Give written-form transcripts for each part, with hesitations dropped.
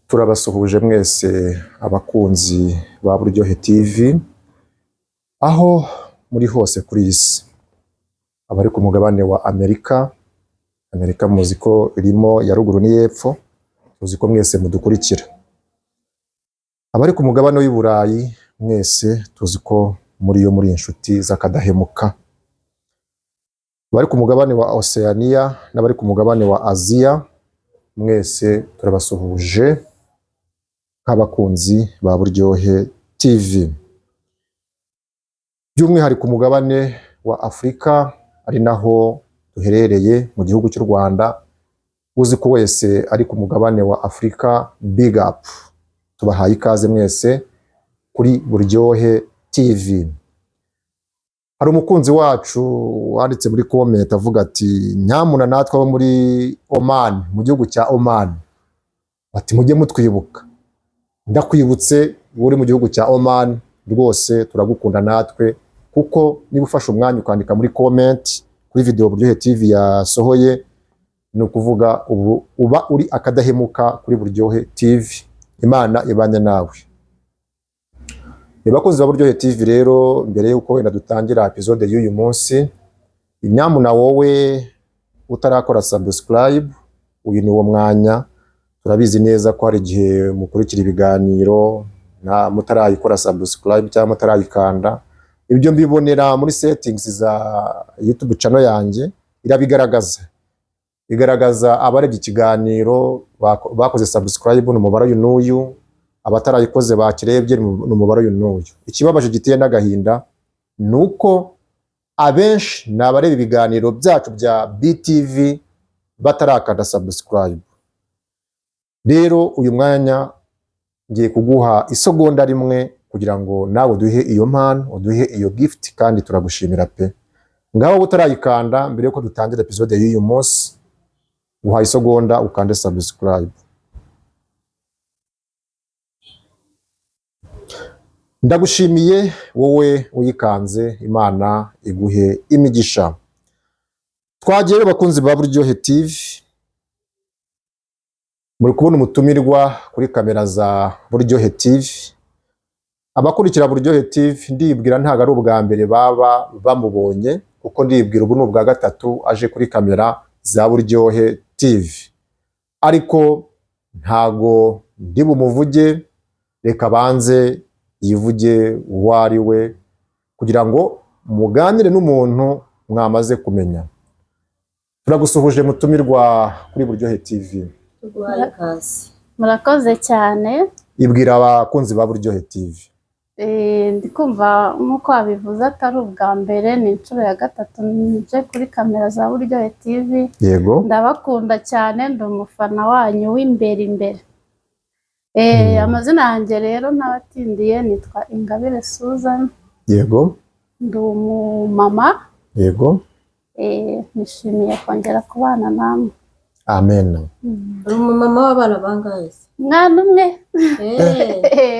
Turabasuhuje mwese abakunzi ba Buryohe TV, aho muri hose kuri iyi si. Abari ku mugabane wa Amerika, Amerika muzi ko irimo ya ruguru n'iy'epfo, tuzi ko mwese mudukurikira. Abari ku mugabane w'i Burayi, mwese tuzi ko muri yo muri inshuti z'akadahemuka. Abari ku mugabane wa Oceania n'abari ku mugabane wa Aziya, mwese turabasuhuje nk'abakunzi ba Buryohe TV. By'umwihariko umugabane wa Afurika, ari naho duherereye mu gihugu cy'u Rwanda, uzi ko wese ari ku mugabane wa Afurika, big up. Tubahaye ikaze mwese kuri Buryohe TV. Hari umukunzi wacu wanditse muri comment avuga ati: "Nyamuna natwe abo muri Oman, mu gihugu cya Oman," ati: "Mujye mutwibuka." Ndakwibutse uri mu gihugu cya Oman, rwose turagukunda natwe, kuko niba ufashe umwanya ukandika muri comment kuri video Buryohe TV yasohoye, ni ukuvuga ubu uba uri akadahemuka kuri Buryohe TV. Imana ibanye nawe. Ni bakunzi ba Buryohe TV rero, mbere y'uko wenda dutangira episode y'uyu munsi, nyamuna wowe utarakora subscribe, uyu ni wo mwanya. Turabizi neza ko hari igihe mukurikira ibiganiro nta mutarayikora subscribe cyangwa mutarayikanda. Ibyo mbibonera muri settings za YouTube channel yanjye, irabigaragaza, igaragaza abarebye ikiganiro bakoze subscribe ni umubare uyu n'uyu, abatarayikoze bakirebye ni umubare uyu n'uyu. Ikibabaje giteye n'agahinda ni uko abenshi ni abareba ibiganiro byacu bya BTV batarakanda subscribe. Rero uyu mwanya ngiye kuguha isegonda rimwe kugira ngo nawe uduhe iyo mpano, uduhe iyo gift, kandi turagushimira pe. Ngaho utarayikanda, mbere yuko dutangira episode y'uyu munsi, uhaye isegonda ukande subscribe. Ndagushimiye wowe uyikanze, Imana iguhe imigisha. Twagiye rero, bakunzi ba Buryohe TV, muri kubona umutumirwa kuri kamera za Buryohe TV. Abakurikira Buryohe TV ndibwira ntabwo ari ubwa mbere baba bamubonye, kuko ndibwira ubu ni ubwa gatatu aje kuri kamera za Buryohe TV, ariko ntago ndi bumuvuge, reka banze yivuge uwo ari we kugira ngo muganire n'umuntu mwamaze kumenya. Turagusuhuje mutumirwa kuri Buryohe TV. Tuguhaye ikaze. Murakoze cyane. Ibwira abakunzi ba Buryohe TV. Ndi kumva nk'uko wabivuze atari ubwa mbere, ni inshuro ya gatatu nje kuri kamera za Buryohe TV. Ndabakunda cyane, ndi umufana wanyu w'imbere imbere. Amazina yanjye rero ntabatindiye, nitwa Ingabire Susan. Ndi umumama. Nishimiye kongera kubana namwe. Amen. Uri umumama w'abana bangahe se? Umwana umwe.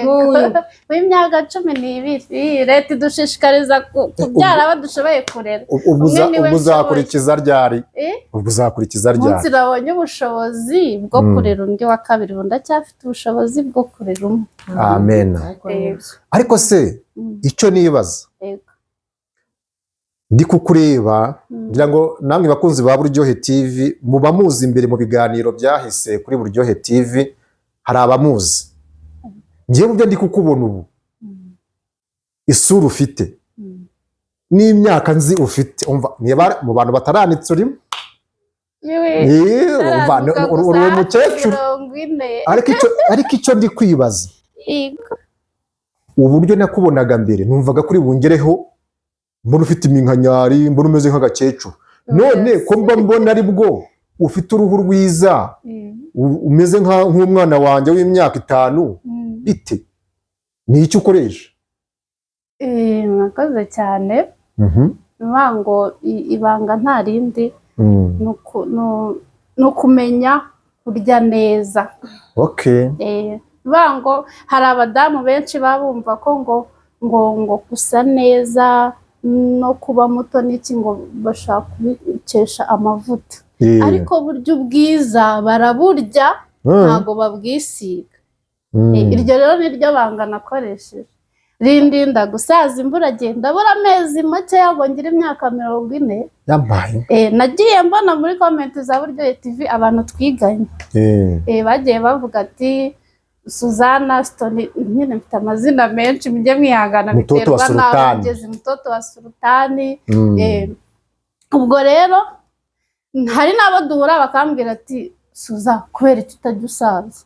Nk'uyu. W'imyaka 12. Iyi leta idushishikariza kubyara abo dushoboye kurera. Ubwo Umwe niwe ubwo uzakurikiza ryari? Eh? Ubwo uzakurikiza ryari? Umunsi nabonye ubushobozi bwo kurera undi wa kabiri, ubu ndacyafite ubushobozi bwo kurera umwe. Amen. Ariko nibyo. Ariko se icyo nibaza, ndi kukureba, ngira ngo namwe bakunzi ba Buryohe TV muba muzi imbere mu biganiro byahise kuri Buryohe TV hari abamuzi. Ngewe mu byo ndi kukubona ubu, isura ufite n'imyaka nzi ufite, umva, niba mu bantu bataranitse urimo. Yewe, Umva, ntaranuka uri gusa, umukecuru. 40. Ariko icyo ndi kwibaza, uburyo nakubonaga mbere numvaga kuri bungereho mbona ufite iminkanyari, mbona umeze nk'agakecuru. None ko mba mbona ari bwo ufite uruhu rwiza, umeze nk'umwana wanjye w'imyaka 5, bite? Ni icyo ukoresha? Murakoze cyane. Bivuga ngo ibanga nta rindi, ni ukumenya kurya neza. Bivuga ngo hari abadamu benshi baba bumva ko ngo gusa neza no kuba muto n'iki ngo bashaka kubikesha amavuta, ariko burya ubwiza baraburya, ntabwo babwisiga. Iryo rero ni ryo banga nakoresheje rindinda gusaza imburagihe. Ndabura amezi makeya ngo ngire imyaka 40. Yampaye. Nagiye mbona muri comment za Buryohe TV abantu twiganye, bagiye bavuga ati Suzana Stoni, nyine mfite amazina menshi, mujye mwihangana. Mutoto wa Biterwa n'aho Sultani. ugeze. Mutoto wa Sultani. Ubwo rero hari n'abo duhura bakambwira ati: "Suza, kubera icyo utajya usaza?"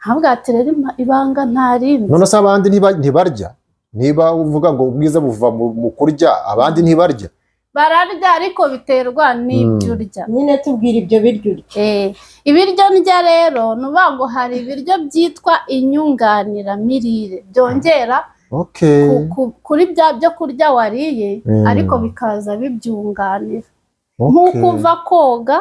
Ntabwo ati rero ibanga nta rindi. None se abandi ntibarya? Niba uvuga ngo ubwiza buva mu kurya, abandi ntibarya? Bararya, ariko biterwa n'ibyo urya. Nyine tubwira ibyo biryo urya. Ibiryo ndya rero, ni ukuvuga ngo hari ibiryo byitwa inyunganiramirire byongera kuri bya byo kurya wariye, ariko bikaza bibyunganira, nk'uko uva koga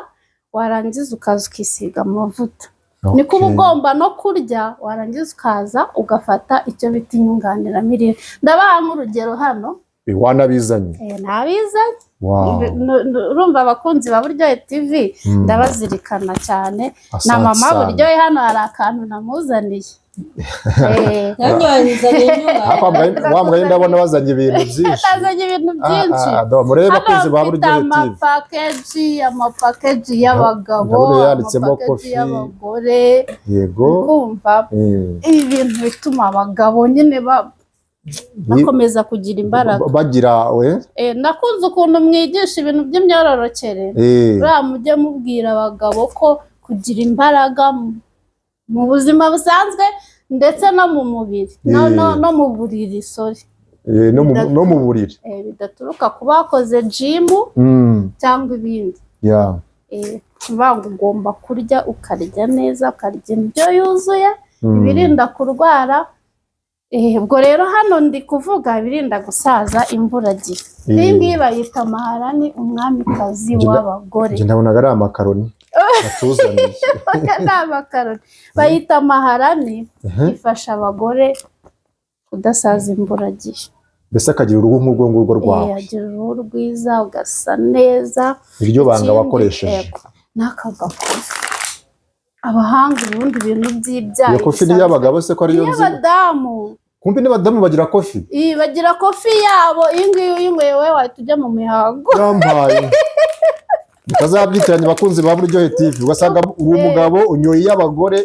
warangiza ukaza ukisiga amavuta, niko uba ugomba no kurya warangiza ukaza ugafata icyo bita inyunganiramirire. Ndabaha nk'urugero hano. Wanabizanye? Nabizanye. Wow. Urumva abakunzi ba Buryohe TV ndabazirikana cyane na Asante mama sana. Buryohe. Hano hari akantu namuzaniye. Yanyoherezanye inyunga. Ariko wa mugani ndabona wazanye ibintu byinshi. Nazanye ibintu byinshi. Ah, ah, murebe Hano abakunzi ba mfite Buryohe TV. Amapakeji y'abagabo, Ndabona yanditsemo amapakeji coffee. y'abagore. Kumva ibi bintu bituma abagabo nyine bakomeza kugira imbaraga. Bagira we. Nakunze ukuntu mwigisha ibintu by'imyororokere. Buriya mujye mubwira abagabo ko kugira imbaraga mu buzima busanzwe ndetse no mu mubiri no mu buriri, sorry. No mu buriri. Bidaturuka ku bakoze gym cyangwa ibindi. Kuvuga ngo ugomba kurya, ukarya neza, ukarya indyo yuzuye, ibirinda kurwara. Ubwo rero hano ndi kuvuga ibirinda gusaza imburagihe. Iyi ngiyi bayita Maharani, umwamikazi w'abagore. Njye ndabonaga ari amakaroni batuzaniye. Ni amakaroni, bayita Maharani. Ifasha abagore kudasaza imburagihe. Mbese akagira uruhu nk'urwo ngurwo rwawe? Agira uruhu rwiza, ugasa neza. Iryo banga Ikindi, wakoresheje. Yego, n'aka gakofi. Abahanga ubundi ibintu by'ibyayi Iyo coffee ni iy'abagabo se, ko ariyo nzi? Iy'abadamu. Kumbi n'abadamu bagira coffee? Iyi bagira coffee yabo. Iyi ngiyi uyinyweye wowe wahita ujya mu mihango. Yampaye, mutazabyitiranya abakunzi ba Buryohe TV, ugasanga uri umugabo unyoye iy'abagore.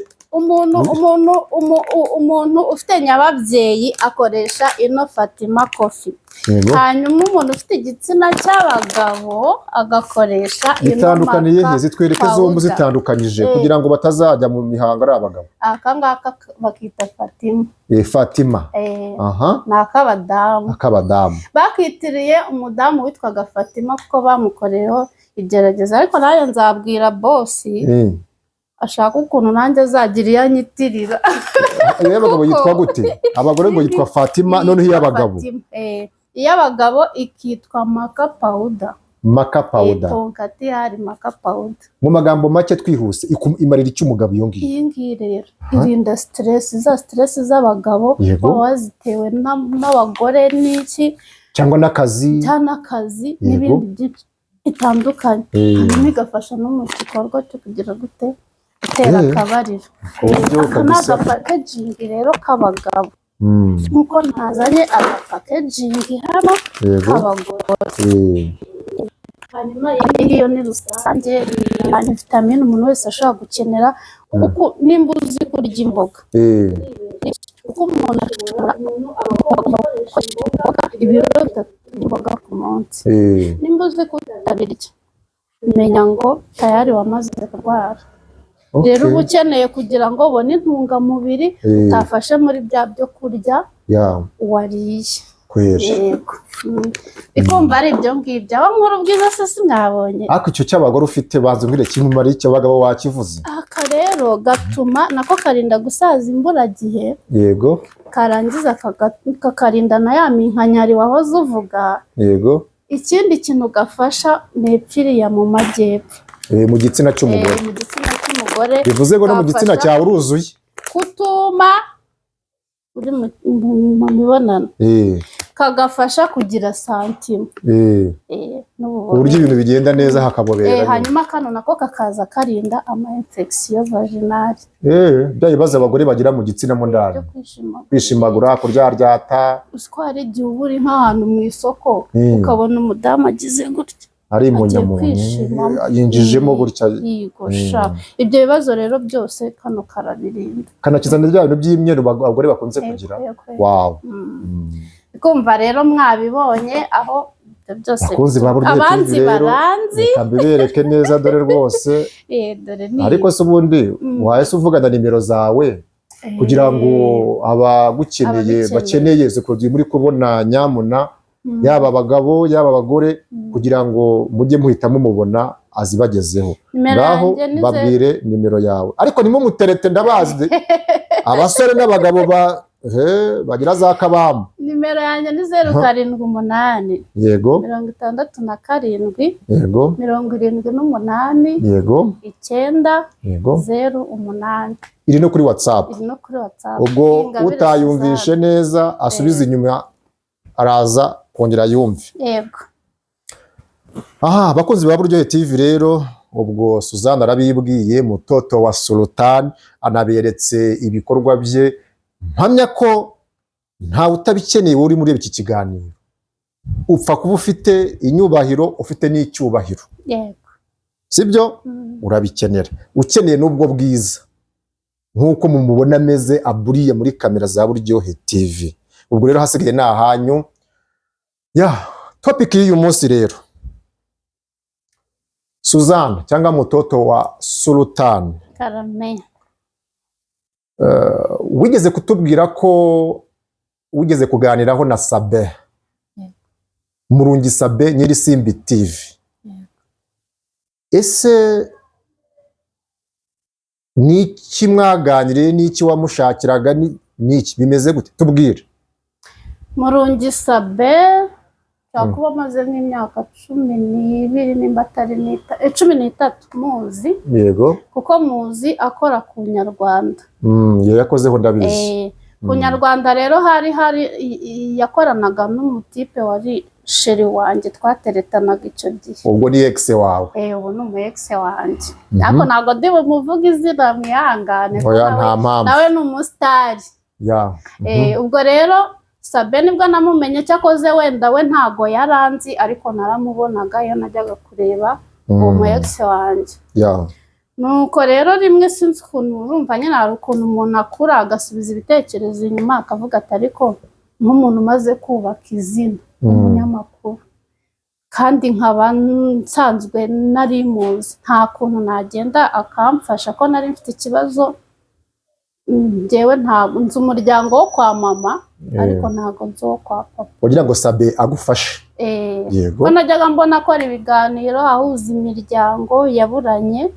Umuntu ufite nyababyeyi akoresha ino Fatima Coffee. Hanyuma umuntu ufite igitsina cy'abagabo agakoresha ino Bitandukaniye Maka he? Zitwereke zombi Powder. zitandukanyije, kugira ngo batazajya mu mihango ari abagabo. Aka ngaka bakita Fatima. Fatima. Ni ak'abadamu. Ak'abadamu. Bakitiriye umudamu witwaga Fatima kuko bamukoreyeho igerageza, ariko nanjye nzabwira boss ashaka ukuntu nanjye azagira iyo anyitirira. Iy'abagabo Kuko- yitwa gute? Abagore ngo yitwa Fatima, noneho iy'abagabo? Fatima. Iy'abagabo ikitwa Maka Powder. Maka Powder. Tonkatihari Maka Powder. Mu magambo make twihuse, imarira icyo umugabo iyo ngiyo? Iyi ngiyi rero irinda stress, za stress z'abagabo baba bazitewe n'abagore n'iki Cyangwa n'akazi. Cyangwa n'akazi n'ibindi byinshi bitandukanye. Hanyuma igafasha no mu gikorwa cyo kugira gute, gutera akabariro. Ku buryo Aka ni kabisa. agapackaging rero k'abagabo, nk'uko nazanye agapackaging hano k'abagore. Hanyuma iyi ngiyo ni rusange, ni vitamine umuntu wese ashobora gukenera, kuko nimba uzi kurya imboga, kuko umuntu ashobora, umuntu aba agomba gukoresha imboga ibiro 3 by'imboga ku munsi. Nimba uzi kutabirya, menya ngo tayari wamaze kurwara. Rero uba ukeneye kugira ngo ubone intungamubiri utafashe muri bya byo kurya wariye. Kweri. Yego. Ikumva ari ibyo ngibyo. Aho nkuru ubwiza se sinabonye? Ariko icyo cy'abagore ufite, banza umbwire kimumara icyo abagabo wakivuze. Aka rero gatuma nako karinda gusaza imburagihe, karangiza kakarinda na ya minkanyari wahoze uvuga. Ikindi kintu gafasha ni epfiriya mu majyepfo. Mu gitsina cy'umugore. Mu gitsina cy'umugore. Bivuze ngo no mu gitsina Gafasha cyawe uruzuye. Kutuma uri mu mibonano. Kagafasha kugira sentiment. Ku buryo ibintu bigenda neza, hakabobera nyine. Hanyuma kano nako kakaza karinda ama infection vaginale. Bya bibazo abagore bagira mu gitsina mo ndani. Byo kwishimagura. Kwishimagura, kuryaryata. Uzi ko hari igihe uba uri nk'ahantu mu isoko, ukabona umudamu agize gutya, ari imunyamuntu, kwishimamo. yinjijemo gutya. Yigosha. Ibyo bibazo rero byose kano karabirinda. Kanakiza na bya bintu by'imyeru abagore bakunze kugira. Yego. Wow. Kumva rero mwabibonye aho ibyo byose. Bakunzi ba Buryohe TV Abanzi rero, baranzi. reka mbibereke neza, dore rwose. Dore ni Ariko se ubundi wahise uvugana nimero zawe kugira ngo abagukeneye, Ababikeneye. bakeneye izo produit muri kubona nyamuna, yaba abagabo, yaba abagore, kugira ngo mujye muhita mumubona azibagezeho. Nimero Ngaho yanjye ni babwire nimero yawe, ariko ntimumuterete, ndabazi abasore n'abagabo bagira za kabamba. Nimero yanjye ni 078, 67, 78, 9, 08. Iri no kuri WhatsApp. Iri no kuri WhatsApp. Ubwo Ingabire utayumvishe Suzanne. neza asubize inyuma, araza kongera yumve. Yego. Aha, abakunzi ba Buryohe TV rero, ubwo Suzanne arabibwiye, mutoto wa Sultan, anaberetse ibikorwa bye. Mpamya ko ntawe utabikeneye uri muri iki kiganiro. Upfa kuba ufite inyubahiro, ufite n'icyubahiro, sibyo? Urabikenera, ukeneye n'ubwo bwiza nk'uko mumubona ameze aburiye muri kamera za Buryohe TV. Ubwo rero hasigaye ni ahanyu. Ya topic y'uyu munsi rero, Suzanne cyangwa mutoto wa Sultan, Karame. Wigeze kutubwira ko wigeze kuganiraho na Sabe. Yego. Murungi Sabe, nyiri Simbi TV. Yego. Ese niki mwaganiriye? N'iki wamushakiraga? Niki bimeze gute? Tubwire. Murungi Sabe nshobora kuba amaze nk'imyaka 12, nimba atari 13 muzi, kuko muzi akora ku Nyarwanda. Iyo yakozeho ndabizi. Ku Nyarwanda rero hari yakoranaga n'umutipe wari chéri wanjye, twateretanaga icyo gihe. Ubwo ni ex wawe? Ubu ni umu ex wanjye, ariko ntabwo ndi bumuvuge izina, mwihangane, kuko Oya, nta mpamvu. nawe ni umusitari. Ubwo rero Sabe nibwo namumenye. Cyakoze wenda we ntago yaranzi, ariko naramubonaga iyo najyaga kureba uwo mu ex wanjye. Nuko rero rimwe, sinzi ukuntu, urumva nyine hari ukuntu umuntu akura agasubiza ibitekerezo inyuma, akavuga ati: "Ariko nk'umuntu umaze kubaka izina, umunyamakuru, kandi nkaba nsanzwe nari muzi, nta kuntu nagenda akamfasha ko nari mfite ikibazo? Njyewe ntabwo nzi umuryango wo kwa mama, ariko ntabwo nzi uwo kwa papa." Kugira ngo Sabe agufashe. Ko najyaga mbona akora ibiganiro ahuza imiryango yaburanye,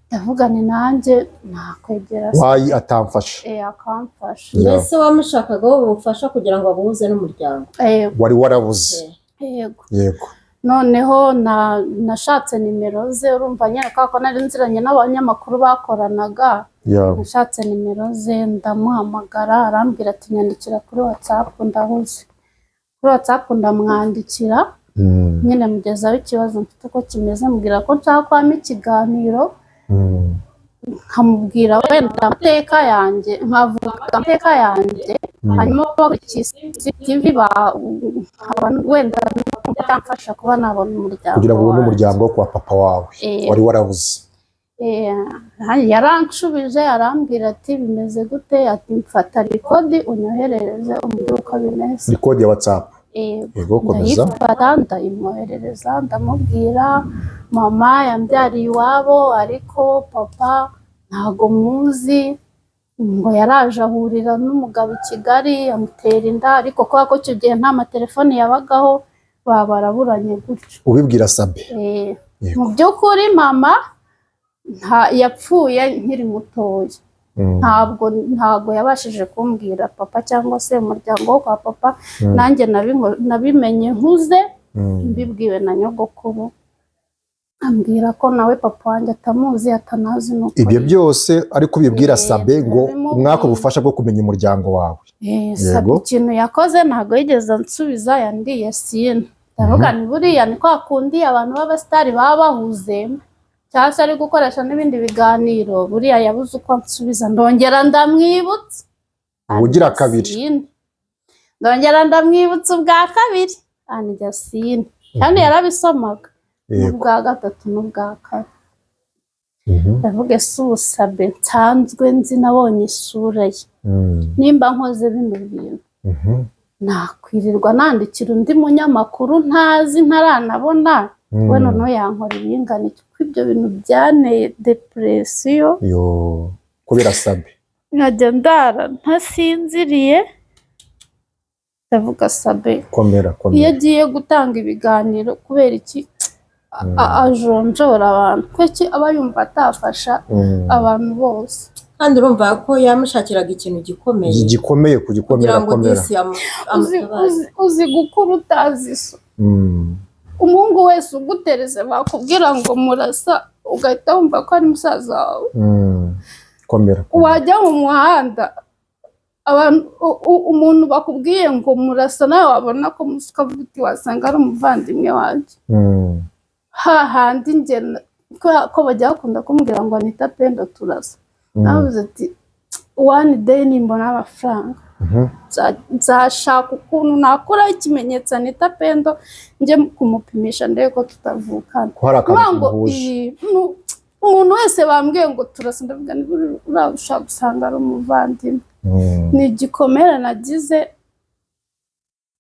ndavuga ni nanjye nakwegera Why atamfasha? Akamfasha. Mbese wamushakagaho ubufasha kugira ngo abuhuze n'umuryango? Wari warabuze. Yego. Noneho nashatse nimero ze, urumva nyine kubera ko nari nziranye n'abanyamakuru bakoranaga, nashatse nimero ze ndamuhamagara, arambwira ati: "Nyandikira kuri WhatsApp, ndahuze." Kuri WhatsApp ndamwandikira, nyine mugezaho ikibazo mfite uko kimeze, mubwira ko nshaka kwamo ikiganiro, nkamubwira wenda amateka yanjye, nkavuga amateka yanjye, hanyuma bakurikiye TV nkaba wenda byamfasha kuba nabona umuryango Kugira ngo ubone wanjye. umuryango wo kwa papa wawe wari warabuze. Yaranshubije arambwira ati: "Bimeze gute?" Ati: "Mfata record unyoherereze, umbwire uko bimeze." Record ya WhatsApp. Yego, komeza. Ndayifata ndayimwoherereza, ndamubwira: "Mama yambyariye iwabo, ariko papa ntago muzi." Ngo yaraje ahurira n'umugabo i Kigali, amutera inda, ariko kubera ko icyo gihe nta matelefoni yabagaho, baba baraburanye gutyo. Ubibwira Sabe. Mu by'ukuri mama yapfuye nkiri mutoya. Ntabwo yabashije kumbwira papa cyangwa se umuryango wo kwa papa. Nanjye nabimenye nkuze, mbibwiwe na nyogokuru. Ambwira ko nawe papa wanjye atamuzi, atanazi nuko Ibyo byose ariko ubibwira Sabe ngo ndabimubwira. umwaka ubufasha bwo kumenya umuryango wawe. Sabe ikintu yakoze, ntabwo yigeze ansubiza, yandiye seen. Ndavuga ni buriya ni kwa kundi abantu b'abasitari baba bahuze, cyangwa se ari gukoresha n'ibindi biganiro, buriya yabuze uko ansubiza. Ndongera ndamwibutsa. Ubugira Andya kabiri. seen. Ndongera ndamwibutsa ubwa kabiri, andya seen, kandi yarabisomaga. N'ubwa gatatu n'ubwa kane. Ndavuga, ese ubu Sabe nsanzwe nzi, nabonye isura ye, nimba nkoze bino bintu, nakwirirwa nandikira undi munyamakuru ntazi, ntaranabona we, noneho yankora ibingana iki? Kuko ibyo bintu byanteye depression. Yo, kubera Sabe. Nkajya ndara ntasinziriye. Ndavuga, Sabe Komera. iyo Komera. agiye gutanga ibiganiro, kubera iki ajonjora abantu? Kuki aba yumva atafasha abantu bose? Kandi urumva ko yamushakiraga ikintu gikomeye. Gikomeye ku gikomera. Kugira ngo Komera. disi Uzi, amutabaze. uzi gukura utazi so umuhungu wese ugutereze bakubwira ngo murasa, ugahita wumva ko ari musaza wawe. Komera, komera. Wajya mu muhanda, abantu umuntu bakubwiye ngo murasa, nawe wabona ko musa, ukavuga uti wasanga ari umuvandimwe wanjye. Hahandi njye ko bajya bakunda kumbwira ngo Anita Pendo turasa, navuze ati one day nimbona amafaranga, nzashaka ukuntu nakuraho ikimenyetso Anita Pendo, njye kumupimisha ndebe ko tutavukana. Ko hari akantu Kuvuga ngo muhuje. Umuntu wese bambwiye ngo turasa, ndavuga ni uriya ushobora gusanga ari umuvandimwe. Ni igikomere nagize.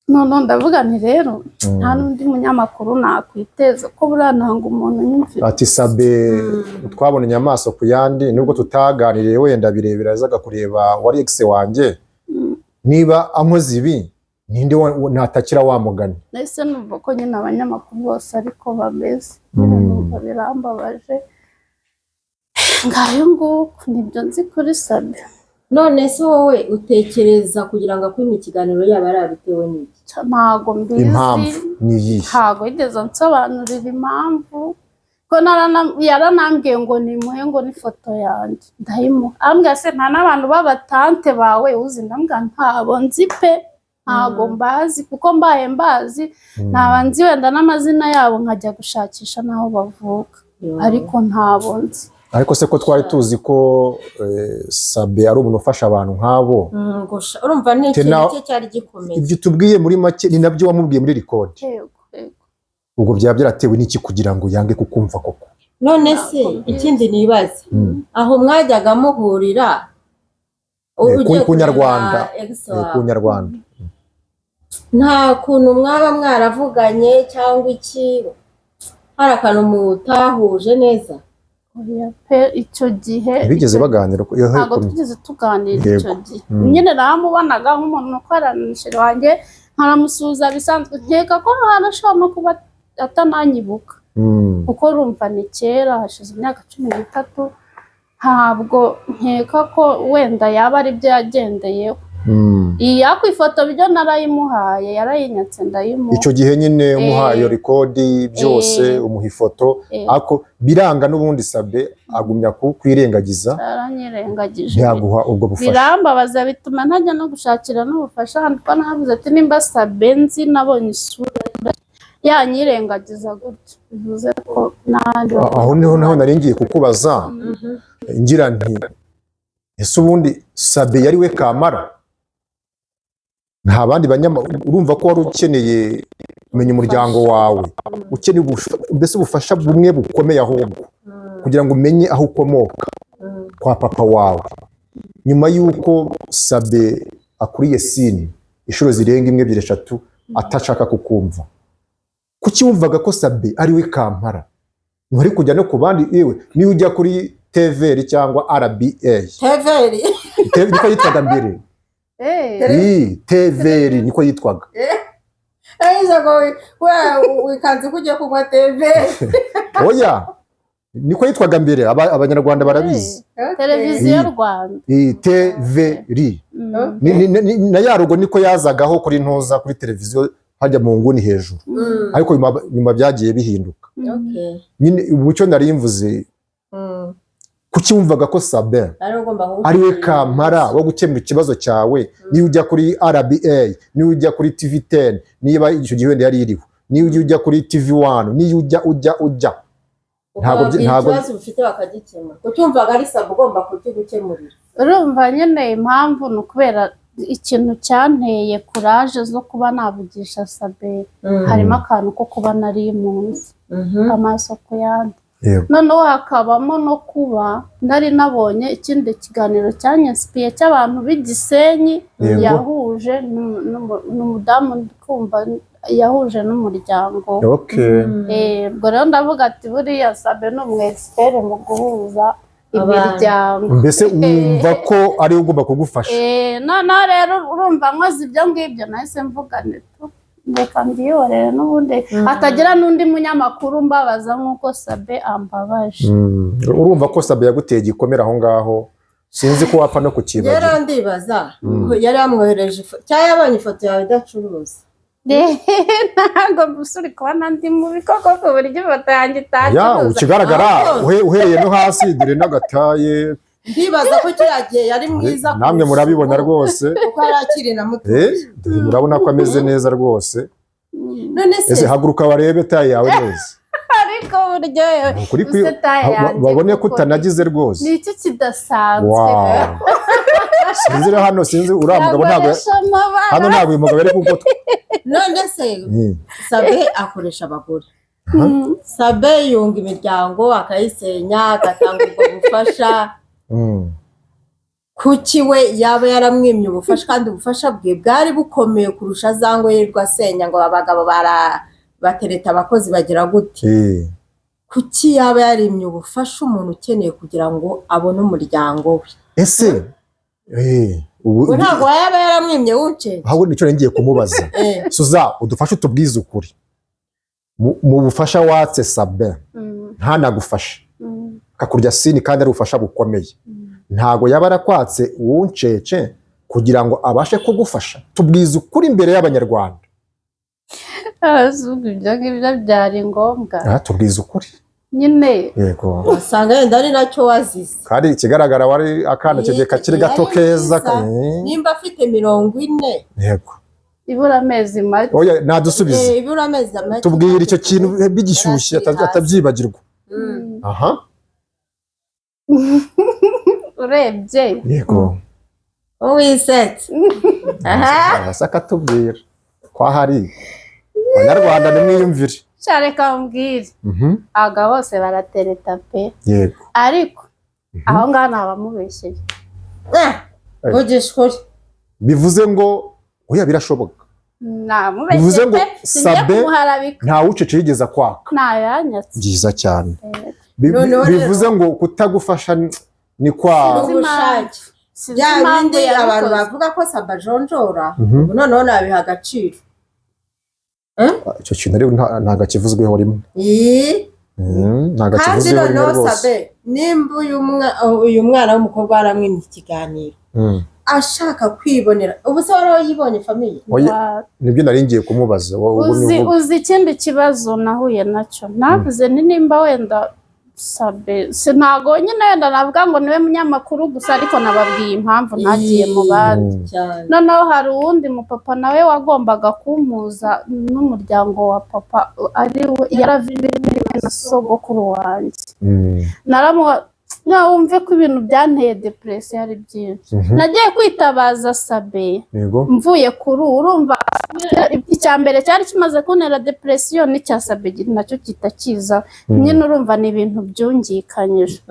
Noneho ndavuga nti rero nta n'undi munyamakuru nakwiteza, ko buriya nanga umuntu unyumvira. Ati Sabe twabonanye amaso ku yandi, nubwo tutaganiriye wenda birebire, yazaga kureba wari ex wanjye. Niba ankoze ibi, ninde natakira wa mugani? Nahise numva ko nyine abanyamakuru bose ariko bameze. Nyine numva birambabaje. Ngayo nguko, nibyo nzi kuri Sabe. None se wowe utekereza kugira ngo akwime ikiganiro yaba yarabitewe n'iki? Ntago mbizi. Impamvu ni iyihe? Ntago yigeze ansobanurira impamvu, ko yaranambwiye ngo nimuhe ngo n'ifoto yanjye, ndayimuha. Ambwira se nta n'abantu b'abatante bawe uzi? Ndambwira ntabo nzi pe, ntago mbazi, kuko mbaye mbazi naba nzi wenda n'amazina yabo, nkajya gushakisha n'aho bavuka, ariko ntabo nzi. Ariko se ko twari tuzi ko Sabe ari umuntu ufasha abantu nk'abo? Urumva ni ikintu cye cyari gikomeye. Ibyo tubwiye muri make ni nabyo wamubwiye muri record. Yego. Ubwo byaba byaratewe n'iki kugira ngo yange kukumva koko? None se ikindi nibaza, aho mwajyaga muhurira ugiye ku kureba Nyarwanda. ex Ku wawe, Nyarwanda. nta kuntu mwaba mwaravuganye cyangwa iki, hari akantu mutahuje neza? Oya pe, icyo gihe Ntibigeze baganira iyo ntabwo twigeze tuganira icyo gihe. Nyine naramubonaga nk'umuntu ukorana na chéri wanjye, nkaramusuhuza bisanzwe. Nkeka ko arashobora no kuba atananyibuka, kuko urumva ni kera, hashize imyaka 13. Ntabwo nkeka ko wenda yaba ari byo yagendeyeho. Iyi yakwifoto byo narayimuhaye, yarayinyatse ndayimuha. Icyo gihe nyine umuha iyo record byose, umuha ifoto, ariko biranga n'ubundi Sabe agumya kwirengagiza. Yaranyirengagije. Ntiyaguha ubwo bufasha. Birambabaza, bituma ntajya no gushakira n'ubufasha hano, kuko navuze ati nimba Sabe nzi, nabonye isura, yanyirengagiza gutyo, bivuze ko n'ahandi Aho niho naho nari ngiye kukubaza, ngira nti ese ubundi Sabe yari we kamara, nta bandi banyama? Urumva ko wari ukeneye kumenya umuryango wawe, ukeneye mbese ubufasha bumwe bukomeye ahubwo kugira ngo umenye aho ukomoka kwa papa wawe. Nyuma y'uko Sabe akuriye seen inshuro zirenga imwe, ebyiri, eshatu, atashaka kukumva, kuki wumvaga ko Sabe ari we kampara? Nturi kujya no ku bandi, yewe niyo ujya kuri TVR cyangwa RBA. Teveri. Niko yitwaga mbere. Ii, TVR niko yitwaga. Ariko ngo wikanze ko ugiye kunywa teveri. Oya, niko yitwaga mbere, Abanyarwanda barabizi. Televiziyo Rwanda. Ii, TVR. Na ya logo niko yazagaho kuri ntoza kuri televiziyo hajya mu nguni hejuru, ariko nyuma byagiye bihinduka. Okay. Nyine ubu icyo nari mvuze, kuki wumvaga ko Sabin Ari ugomba kugukemurira ari we kampara wo gukemura ikibazo cyawe? Niba ujya kuri RBA, niba ujya kuri TV10, niba icyo gihe wenda yari iriho, niba ujya kuri TV1, niyo ujya ntabwo Ukababwira ikibazo ufite bakagikemura. Kuki wumvaga ari Sabin ugomba kukigukemurira? Urumva nyine impamvu ni ukubera ikintu cyanteye courage zo kuba navugisha Sabin, harimo akantu ko kuba nari impunzi, amaso ku yandi. Noneho hakabamo no kuba nari nabonye ikindi kiganiro cyanyinspiye cy'abantu b'i Gisenyi, yahuje n'umudamu, ndi kumva yahuje n'umuryango. Ubwo rero ndavuga ati buriya Sabin ni umu expert mu guhuza Abantu. imiryango. Mbese wumva ko ari we ugomba kugufasha? Noneho rero urumva nkoze ibyo ngibyo, nahise mvuga nti tu, reka mbyihorere n'ubundi hatagira n'undi munyamakuru mbabaza nk'uko Sabin ambabaje. Urumva ko Sabin yaguteye igikomere aho ngaho, sinzi ko wapfa no kukibagira. Rero ndibaza ko yari yamwohereje cyangwa yabonye ifoto yawe idacuruza. Ntabwo mbese uri kubona ndi mubi koko ku buryo ifoto yanjye Ya, itacuruza? ikigaragara Ahubwo- uhereye no hasi, dore n'agataye. Ndibaza ko kiriya gihe yari mwiza Namwe kurusha murabibona ubu, rwose. kuko yari akiri na muto. Dore murabona ko ameze neza rwose. None se Ese haguruka barebe taille yawe neza. Ariko buryohewe. Ni ukuri Use taille yanjye babone ko koko utanagize rwose. Ni iki kidasanzwe? Wow. Sinzi rero hano, sinzi uriya mugabo ntabwo Yakoresha amabara. Hano ntabwo uyu mugabo ari kugotwa. None se Sabin akoresha abagore, Sabin yunga imiryango akayisenya, agatanga ubwo bufasha, kuki we yaba yaramwimye ubufasha kandi ubufasha bwe bwari bukomeye kurusha za ngo yirirwa asenya ngo abagabo batereta abakozi bagira gute? Kuki yaba yarimye ubufasha umuntu ukeneye kugira ngo abone umuryango we? Ese ubu Ngo ntabwo yaba yaramwimye wuce? Ahubwo nicyo ngiye kumubaza. Suza, udufashe utubwize ukuri mu bufasha watse Sabin, ntanagufashe, akakurya sini kandi ari ubufasha bukomeye, ntago yaba arakwatse uwuncece kugira ngo abashe kugufasha? Tubwize ukuri imbere y'Abanyarwanda. Abazungu, ibyo ngibyo byari ngombwa? Ah, tubwize ukuri. Nyine. Yego. Wasanga yenda ari nacyo wazize. Kandi ikigaragara wari akana icyo gihe kakiri gato Yari keza. mwiza. Nimba afite 40, Yego. Ibura amezi make. Oya, nadusubize. Ibura amezi make. Tubwire icyo kintu bigishyushye Yari akiri hasi. atabyibagirwa. Aha. Urebye. Yego. Uwisetse. Aha. Asa akatubwira ko ahari Abanyarwanda nimwiyumvire. Sha, reka mbwire. Abagabo bose baratereta pe. Ariko aho ngaho ntabamubeshyeye. Vugisha ukuri. Bivuze ngo oya, birashoboka. Namubeshyeye Bivuze ngo pe, singiye Sabin kumuharabika. nta wucece yigeze kwaka. Ntayo yanyatse. Byiza cyane. Noneho rero- Bivuze ngo kutagufasha ni kwa N'ubushake. Sinzi Bya impamvu bindi abantu yabikoze. bavuga ko Sabin ajonjora, ubu noneho nabiha agaciro. Icyo kintu rero ntabwo akivuzweho rimwe. Ii, Ntabwo kandi akivuzweho rimwe noneho rwose. Sabin, nimba uyu mwana w'umukobwa waramwimye ikiganiro ashaka kwibonera, ubu se wari yibonye famille? Oya, Wa- nibyo nari ngiye kumubaza, wowe ugumye uzi uvuga. Uzi ikindi kibazo nahuye nacyo, navuze ni nimba wenda Sabin si ntago nyine wenda navuga ngo niwe munyamakuru gusa, ariko nababwiye impamvu ntagiye mu bandi. Cyane. Noneho hari uwundi mupapa nawe wagombaga kumpuza n'umuryango wa papa, ari we yaraviwe na sogokuru wanjye. Naramuha nawe wumve ko ibintu byanteye depression ari byinshi. Nagiye kwitabaza Sabin mvuye kuri ubu, urumva icya mbere cyari kimaze kuntera depression n'icya Sabin nacyo kita kiza. Nyine urumva ni ibintu byungikanyije.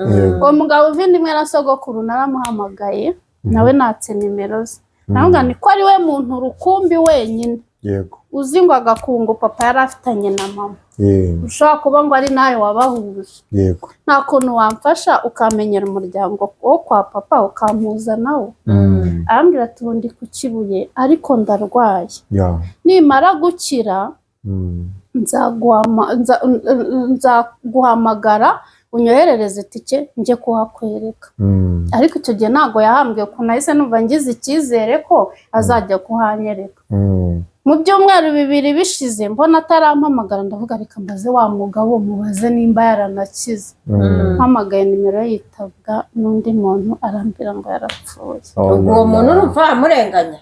Uwo mugabo uvindimwe na sogokuru naramuhamagaye, nawe natse nimero ze, navuga ni ko ari we muntu rukumbi wenyine uzi ngo agakungu papa yari afitanye na mama, ushobora kuba ngo ari nawe wabahuje, nta kuntu wamfasha ukamenyera umuryango wo kwa papa ukampuza nawo? Arambwira ati ubu ndi ku Kibuye ariko ndarwaye, nimara gukira nzaguhamagara unyoherereze itike njye kuhakwereka. Ariko icyo gihe ntabwo yahambwiye ukuntu, nahise numva ngize icyizere ko azajya kuhanyereka. Mu byumweru 2 bishize mbona atarampamagara, ndavuga reka mbaze wa mugabo, mubaze nimba yaranakize. Mpamagaye nimero ye yitabwa n'undi muntu, arambwira ngo yarapfuye. Oh, Ubwo uwo muntu la. urumva wamurenganya?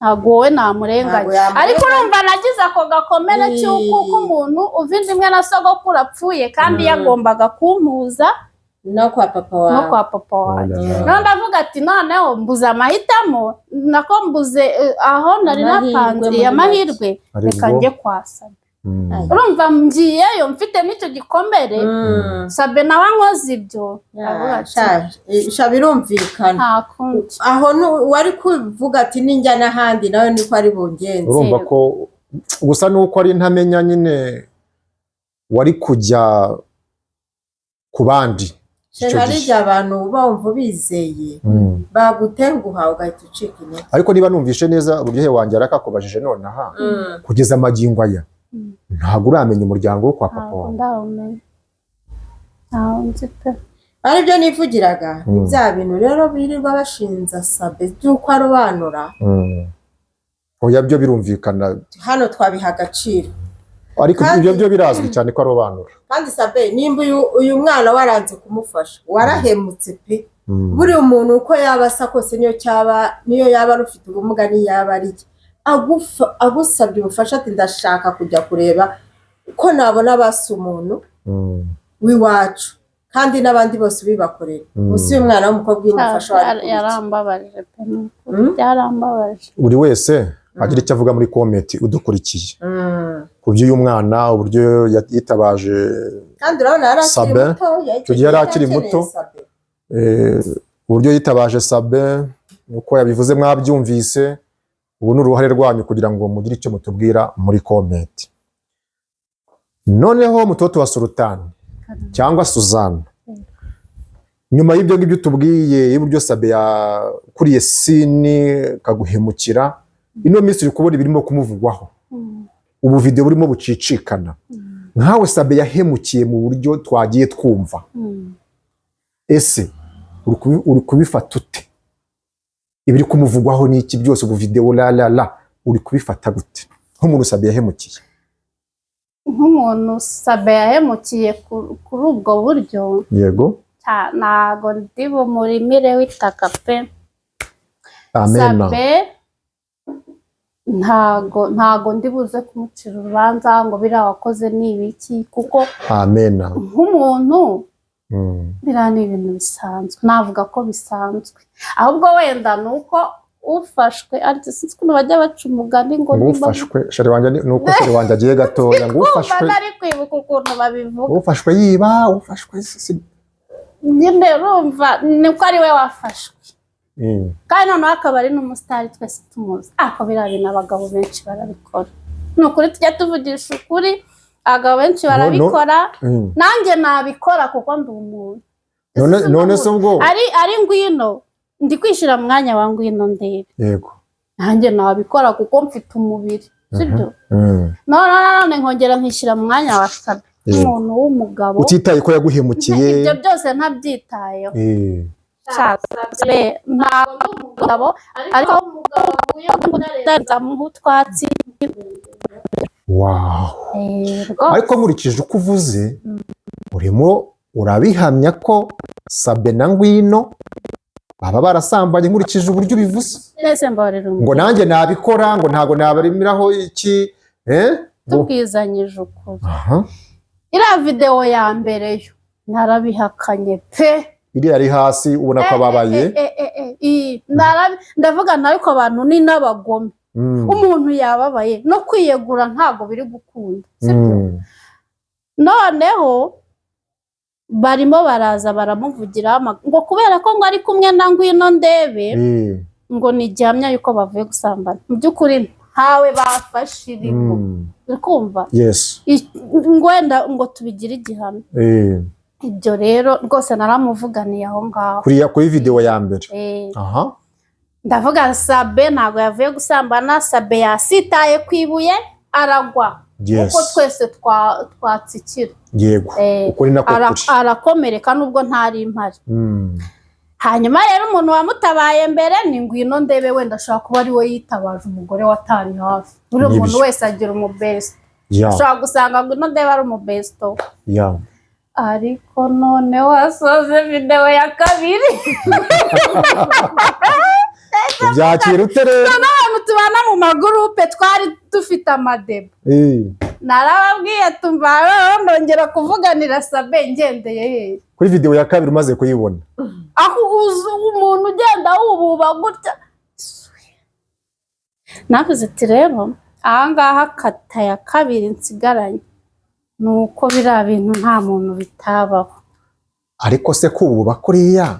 Ntabwo wowe namurenganya. Ntabwo yamurenganya. Ariko urumva nagize ako gakomere cy'uko uko umuntu uva inda imwe na sogokuru apfuye, kandi yagombaga kumpuza no kwa papa no wawe. kwa papa wanjye. Oh, la, la. Noneho ndavuga ati noneho mbuze amahitamo, nako mbuze aho nari Amahirwe napanze muri amahirwe, Ari reka bwo. njye kwa Sabe. Ay. Urumva ngiyeyo mfite n'icyo gikomere, Sabe nawe ankoze ibyo, ndavuga ati Sha, birumvikana. Nta kundi. Aho wari kuvuga ati ninjya n'ahandi nawe niko ari bungenze. Urumva ko gusa nuko ari ntamenya nyine wari kujya ku bandi icyo Hari gihe. igihe abantu uba wumva ubizeye bagutenguha ugahita ucika intege. Ariko niba numvishe neza, Uburyohe wanjye arakakubajije nonaha, kugeza amagingo aya ntabwo uramenya umuryango wo kwa papa Ntabwo wawe? ndawumenya, ntawo nzi pe. Aribyo nivugiraga, ni bya bintu rero birirwa bashinza Sabe by'uko arobanura. Oya, byo birumvikana. Hano twabiha agaciro. Ariko ibyo byo birazwi cyane ko arobanura. Kandi Sabe, nimba uyu mwana waranze kumufasha, warahemutse pe. Buriya umuntu uko yaba asa kose, niyo cyaba, niyo yaba ari ufite ubumuga, niyo yaba ari iki, agusabye ubufasha ati ndashaka kujya kureba ko nabona basi umuntu w'iwacu, kandi n'abandi bose ubibakorera, gusa uyu mwana w'umukobwa iyo umufasha wari kubiki? Yarambabaje pe, ni ukuri, byarambabaje. Buri wese agira icyo avuga muri comment udukurikiye ku by'uyu mwana, uburyo yitabaje Kandi urabona yari akiri Sabe. muto. Icyo gihe yari akiri muto. Sabe. Uburyo yitabaje Sabe, uko yabivuze mwabyumvise. Ubu ni uruhare rwanyu kugira ngo mugire icyo mutubwira muri comment. Noneho mutoto wa Sultani cyangwa Suzanne, nyuma y'ibyo ngibyo tubwiye y'uburyo Sabe yakuriye sini kaguhemukira, ino minsi uri kubona ibirimo kumuvugwaho, ubu video burimo bucicikana, nkawe Sabe yahemukiye mu buryo twagiye twumva, ese uri kubifata ute? Ibiri kumuvugwaho ni iki byose, ubu video la la la, uri kubifata gute nk'umuntu Sabe yahemukiye? Nk'umuntu Sabe yahemukiye kuri ubwo buryo, ntago ndi bumurimire w'itaka pe. Amena. Sabe ntago ndi buze kumucira urubanza ngo biriya wakoze ni ibiki, kuko Amena. nk'umuntu biriya ni ibintu bisanzwe, navuga ko bisanzwe. Ahubwo wenda ni uko ufashwe, ariko sinzi ukuntu bajya baca umugani ngo Ngo ufashwe, chéri wanjye, ni uko chéri wanjye agiye gatoya, ngo kumva ufashwe ntari kwibuka ukuntu babivuga. Ufashwe yiba, ufashwe Nyine urumva niko ari we wafashwe, kandi noneho akaba ari n'umusitari twese tumuzi. Ariko biriya bintu abagabo benshi barabikora, ni ukuri tujya tuvugisha ukuri, abagabo benshi No, no. barabikora. Nanjye nabikora kuko ndi umuntu. None se ubwo Ari Ngwino, ndi kwishyira mu mwanya wa Ngwino Ndebe. Nanjye nabikora kuko mfite umubiri, sibyo? None nanone nkongera nkishyira mu mwanya wa Sabe nk'umuntu w'umugabo, Utitaye ko yaguhemukiye. Ibyo byose ntabyitayeho. Sabe ntabwo ndi umugabo, ariko nzamuha utwatsi. Wow. Rwose. Ariko nkurikije uko uvuze, urimo urabihamya ko Sabe na Ngwino baba barasambanye, nkurikije uburyo ubivuze. Mbese mbabarira. Ngo nanjye nabikora, ngo ntabwo nabarimiraho iki, eh? Tubwizanyije ukuri, Aha. iriya videwo ya mbere yo narabihakanye pe. Iriya ari hasi, ubona ko ababaye. Ndavuga ariko abantu ni n'abagome. Umuntu yababaye, no kwiyegura ntabwo biri gukunda, sibyo? Noneho barimo baraza baramuvugiraho ngo kubera ko ngo ari kumwe na Ngwino Ndebe, ngo ni igihamya yuko bavuye gusambana. Mu by'ukuri ntawe bafashe irimo. Uri kumva? Yes. Ngo wenda ngo tubigire igihano. Ibyo rero rwose naramuvuganiye aho ngaho. Kuri video ya mbere. Aha. Ndavuga Sabe ntabwo yavuye gusambana, Sabe yasitaye ku ibuye aragwa, kuko twese twatsikira. Uko ni nako kuri. Arakomereka nubwo ntari impari. Hanyuma rero umuntu wamutabaye mbere ni Ngwino Ndebe, wenda ashobora kuba ari we yitabaje umugore we atari hafi. Buri Nibyo. muntu wese agira umubesto. Ushobora gusanga Ngwino Ndebe ari umubesto. Ariko none wasoze videwo ya kabiri. Byakira ute rero? Abantu tubana mu magurupe twari dufite amadebo. Narababwiye, tumva ndongera kuvuganira Sabe ngendeye hehe? Kuri videwo ya kabiri umaze kuyibona. Aho uzi umuntu ugenda wububa gutya, navuze ati rero ahangaha kata ya kabiri nsigaranye ni uko biriya bintu nta muntu bitabaho. Ariko se kububa kuriya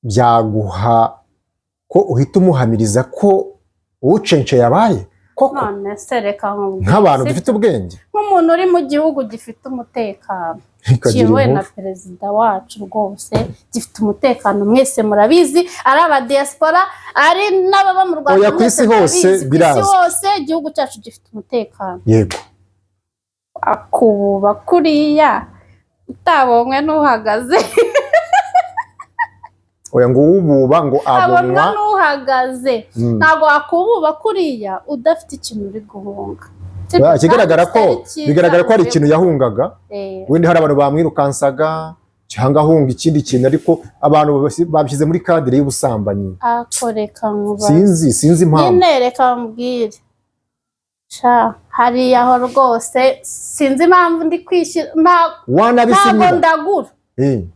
byaguha ko uhita umuhamiriza ko uwucence yabaye koko? None se reka nkubwire, Nk'abantu si- dufite ubwenge. Nk'umuntu uri mu gihugu gifite umutekano, Ikagira kiyobowe na inkuru. perezida wacu, rwose gifite umutekano, mwese murabizi, ari aba diaspora, ari n'ababa mu Rwanda, Oya, ku mwese isi hose murabizi, ku isi birazwi. hose igihugu cyacu gifite umutekano. Akububa kuriya utabonywe n'uhagaze. Oya, ngo uwububa ngo abonwa abonwa n'uhagaze. Ntabwo wakububa kuriya udafite ikintu uri guhunga. Ah, ikigaragara ko Kandi kitari bigaragara ko hari cyiza. ikintu yahungaga. Wenda hari abantu bamwirukansaga cyangwa ahunga ikindi kintu, ariko abantu babishyize muri cadre y'ubusambanyi. Ako reka nkubaze. Sinzi impamvu. Nyine reka mbwire sha, hariya aho rwose sinzi impamvu ndi kwishyira ntabwo Wanabisinyira. ndagura.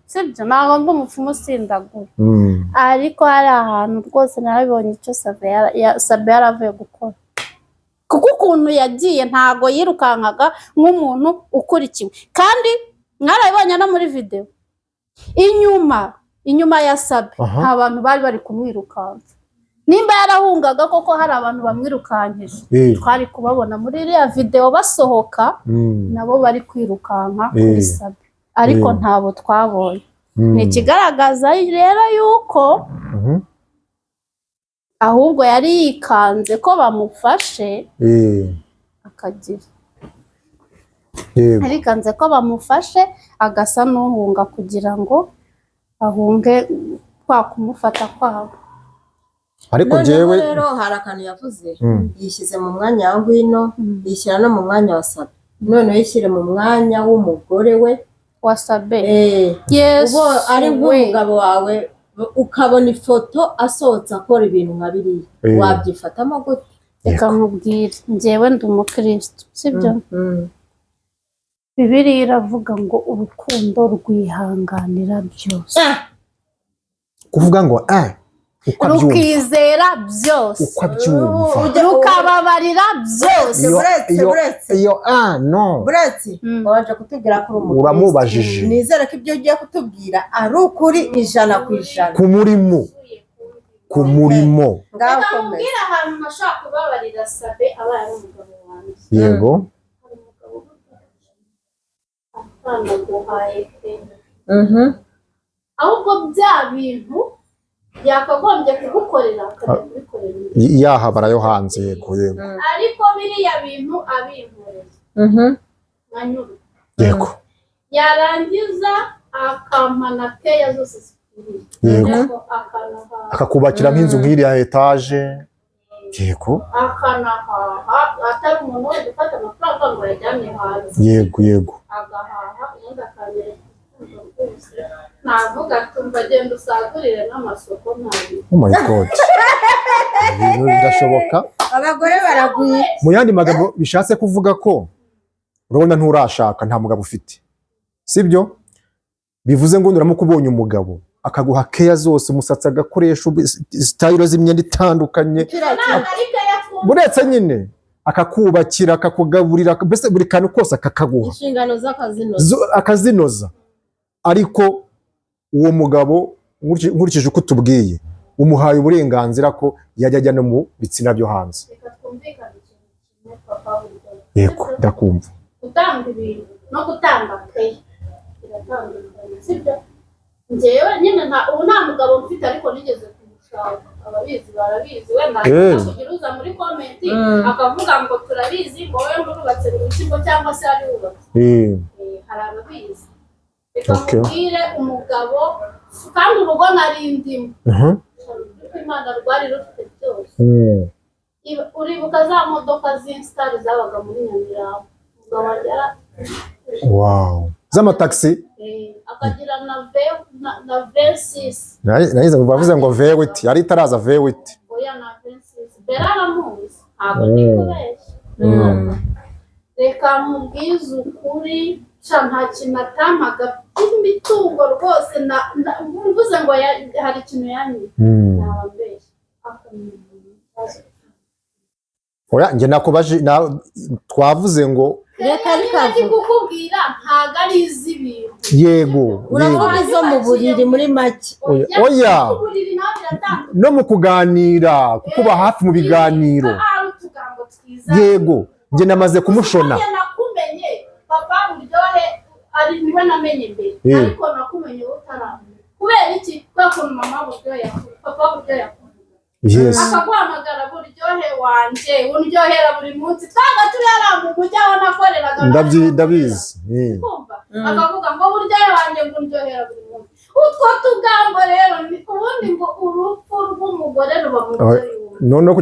Sibyo, ntabwo ndi umupfumu, sindagura. Ariko hari ahantu rwose narabibonye icyo Sabe yaravuye gukora, kuko ukuntu yagiye ntabwo yirukankaga nk'umuntu ukurikiwe, kandi mwarabibonye no muri videwo, inyuma ya Sabe nta bantu bari bari kumwirukansa. Nimba yarahungaga koko hari abantu bamwirukankije, twari kubabona muri iriya videwo basohoka, nabo bari kwirukanka kuri Sabe, ariko ntabo twabonye. Ni ikigaragaza rero yuko ahubwo yari yikanze ko bamufashe, akagira yarikanze ko bamufashe, agasa n'uhunga kugira ngo ahunge kwa kumufata kwabo. Ariko Noneho njyewe rero hari akantu yavuze, yishyize mu mwanya wa Ngwino, yishyira no mu mwanya wa Sabe, noneho yishyire mu mwanya w'umugore we. Wa Sabe? Yesu, Yesu ari we. nk'umugabo wawe, ukabona ifoto asohotse akora ibintu nka biriya, wabyifatamo gute? Reka nkubwire, njyewe ndi umukristo, sibyo? Bibiliya iravuga ngo urukundo rwihanganira byose, Kuvuga ngo uko abyumva, rukizera byose, uko abyumva, rukababarira byose. Buretse, buretse. Iyo no. Buretse, wabanje kutubwira ko uri umukristo. Uramubajije. Nizere ko ibyo ugiye kutubwira ari ukuri 100%. Ku murimo, ku murimo. Ngaho Reka komeza. nkubwire ahantu ntashobora kubabarira Sabe abaye ari umugabo wanjye. Hari umugabo atanaguhaye pe, ahubwo bya bintu yakagombye kugukorera akajya kubikorera undi. Yaha barayo hanze, yego. Ariko biriya bintu abinkoreye nkanyurwa, yarangiza akampana keya zose zikwiriye, ariko akanahaha, Akakubakira nk'inzu nk'iriya etaje, yego. Akanahaha, atari umuntu wese ufata amafaranga ngo ayajyane hanze, yego yego agahaha, ubundi akanyereka urukundo rwose, navuga ati umva, genda usagurire n'amasoko ntabi. Oh my God, ibintu birashoboka. Abagore baragwira. Mu yandi magambo bishatse kuvuga ko urabona nturashaka, nta mugabo ufite, sibyo? Bivuze ngo nuramuka ubonye umugabo akaguha keya zose, umusatsi agakoresha style z'imyenda itandukanye, Ntabwo ari keya kumva. Buretse nyine, akakubakira, akakugaburira, mbese buri kantu kose akakaguha, Inshingano z'akazinoza. Akazinoza, ariko uwo mugabo nkurikije uko utubwiye, umuhaye uburenganzira ko yajya ajya no mu bitsina byo hanze. Reka twumvikane ikintu kimwe, papa buryo. Yego, ndakumva. Gutanga ibintu no gutanga keya biratandukanye, sibyo? Njyewe nyine nta ubu nta mugabo mfite, ariko nigeze kumushaka, ababizi barabizi, wenda kugira uza muri comment akavuga ngo turabizi, ngo wowe ngurubatse mu kigo cyangwa se ari wubatse. Hari ababizi. Reka nkubwire, umugabo Kandi urugo nari ndimo, Imana, rwari rufite byose. Uribuka za modoka z'insitari zabaga muri Nyamirambo? Umugabo wanjye Wow, z'amatagisi. Akagira na V6. Nagize ngo bavuze ngo V8, yari itaraza V8. Oya, na V6. Bera aramuzi, ntabwo ndi kubeshya. Reka nkubwize ukuri sha, nta kintu atampaga by'imitungo rwose. Mvuze ngo hari ikintu yanyimye, naba mbeshya. Akamenya. Oya, njye nakubaje twavuze ngo Reka Niba ndi rikavuga. kukubwira, ntabwo ari iz'ibintu. Uravuga Yego. izo mu buriri muri make. Oya, Oya, oya. ku buriri nawe biratandukanye. No mu kuganira, kukuba hafi mu biganiro. Ari utugambo twiza. Yego, njye namaze kumushona. Nanjye nakumenye papa Buryohe ari niwe namenye mbere, ariko nakumenye wowe utaramenya. Kubera iki? Kubera ukuntu mama Buryohe yakunda, papa Buryohe yakunda, akaguhamagara "Buryohe wanjye, undyohera buri munsi". Twabaga turi hariya mu mujyi aho nakoreraga. Ndabizi. Kumva akavuga ngo "Buryohe wanjye", ngo "Undyohera buri munsi". Utwo tugambo rero ni ubundi ngo urupfu rw'umugore ruba mu byo